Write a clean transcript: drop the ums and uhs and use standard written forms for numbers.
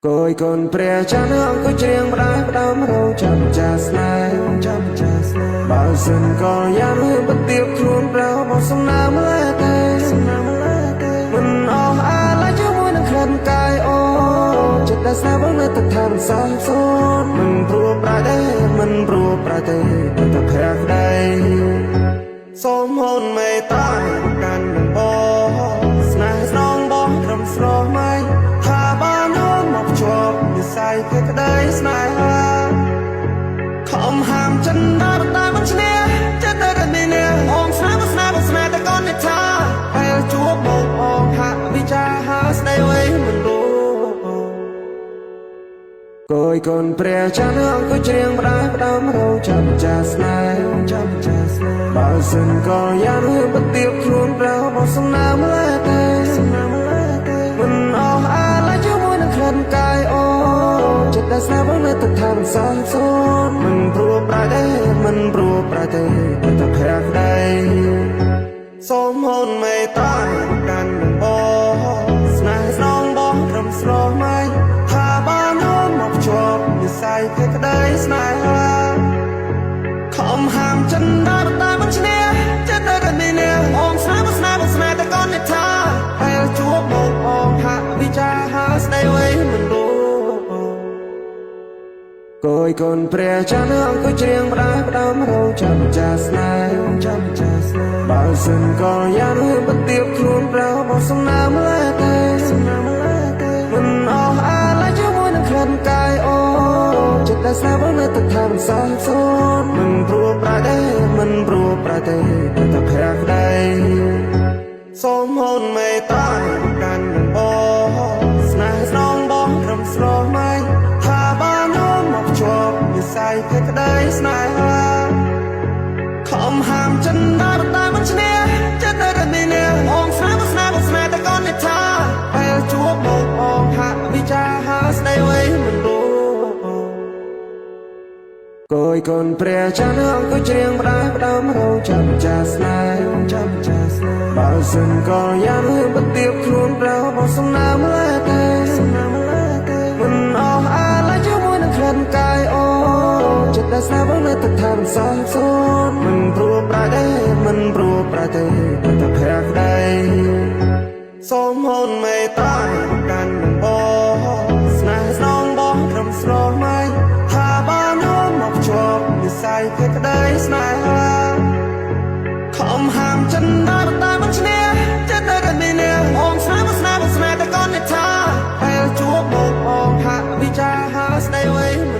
គយកូនព្រះច័ន្ទអង្គុយច្រៀងផ្ដាផ្ដើមរងចាំចាស្នេហ៍ចាំចាស្នេហ៍បើសិនក៏យ៉ាងរឿងបន្ទាបខ្លួនប្រោមកសំណាមលែទេសំណាមលែទេមិនអស់អាឡ័យជាមួយនឹងក្លិនកាយអូចិត្តដែលស្នេហ៍បងនៅតែថាមិនសាបសូន្យមិនព្រោះប្រាទេមិនព្រោះប្រាទេតែតែភក្តីសូមហូនមេត្តាកាន់នឹងបងស្នេហ៍ស្នងបងត្រឹមស្រស់មៃថាបានអូនមកភ្ជាប់និស័យភក្តីស្នេហាខំហាមចិនដល់តែមិនឈ្នះចិត្តតែតែមានអ្នកអូនស្នេហ៍ស្នេហ៍ស្នេហ៍តែកូននេះថាពេលជួបមកអូនហាក់វិចារហាស្ដីអ្វីមិនรู้ គយកូនព្រះច័ន្ទអង្គុយច្រៀងផ្ដាផ្ដើមរងចាំចាស្នេហ៍ចាំចាស្នេហ៍បើសិនក៏យ៉ាងរឿងបន្ទាបខ្លួនប្រោមកសំណាមលែទេសំណាមលែទេមិនអស់អាឡ័យជាមួយនឹងក្លិនកាយអូចិត្តដែលស្នេហ៍បងនៅតែថាមិនសាបសូន្យមិនព្រោះប្រាទេមិនព្រោះប្រាទេតែតែភក្តីសូមហូនមេត្តាកាន់នឹងបងស្នេហ៍ស្នងបងត្រឹមស្រស់មៃថាបានអូនមកភ្ជាប់និស័យភក្តីស្នេហាខំហាមចិនដល់តែមិនឈ្នះចិត្តតែតែមានអ្នកអូនស្នេហ៍ស្នេហ៍ស្នេហ៍តែកូននេះថាពេលជួបមកអូនហាក់វិចារហាស្ដីអ្វីមិនรู้ គយកូនព្រះច័ន្ទអង្គុយច្រៀងផ្ដាផ្ដើមរងចាំចាស្នេហ៍ចាំចាស្នេហ៍បើសិនក៏យ៉ាងរឿងបន្ទាបខ្លួនប្រោមកសំណាមលែទេសំណាមលែទេមិនអស់អាឡ័យជាមួយនឹងក្លិនកាយអូចិត្តដែលស្នេហ៍បងនៅតែថាមិនសាបសូន្យមិនព្រោះប្រាទេមិនព្រោះប្រាទេតែតែភក្តីសូមហូនមេត្តាកាន់នឹងបងស្នេហ៍ស្នងបងត្រឹមស្រស់មៃថាបានអូនមកភ្ជាប់និស័យភក្តីស្នេហាខំហាមចិនដល់តែមិនឈ្នះចិត្តតែតែមានអ្នកអូនស្នេហ៍ស្នេហ៍ស្នេហ៍តែកូននេះថាពេលជួបមកអូនហាក់វិចារហាស្ដីអ្វីមិនรู้ គយកូនព្រះច័ន្ទអង្គុយច្រៀងផ្ដាផ្ដើមរងចាំចាស្នេហ៍ចាំចាស្នេហ៍បើសិនក៏យ៉ាងរឿងបន្ទាបខ្លួនប្រោមកសំណាមលែទេសំណាមលែទេមិនអស់អាឡ័យជាមួយនឹងក្លិនកាយអូចិត្តដែលស្នេហ៍បងនៅតែថាមិនសាបសូន្យមិនព្រោះប្រាទេមិនព្រោះប្រាទេតែតែភក្តីសូមហូនមេត្តាកាន់នឹងបងស្នេហ៍ស្នងបងត្រឹមស្រស់មៃថាបានអូនមកភ្ជាប់និស័យភក្តីស្នេហាខំហាមចិនដល់តែមិនឈ្នះចិត្តតែតែមានអ្នកអូនស្នេហ៍ស្នេហ៍ស្នេហ៍តែកូននេះថាពេលជួបមកអូនហាក់វិចារហាស្ដីអ្វីមិន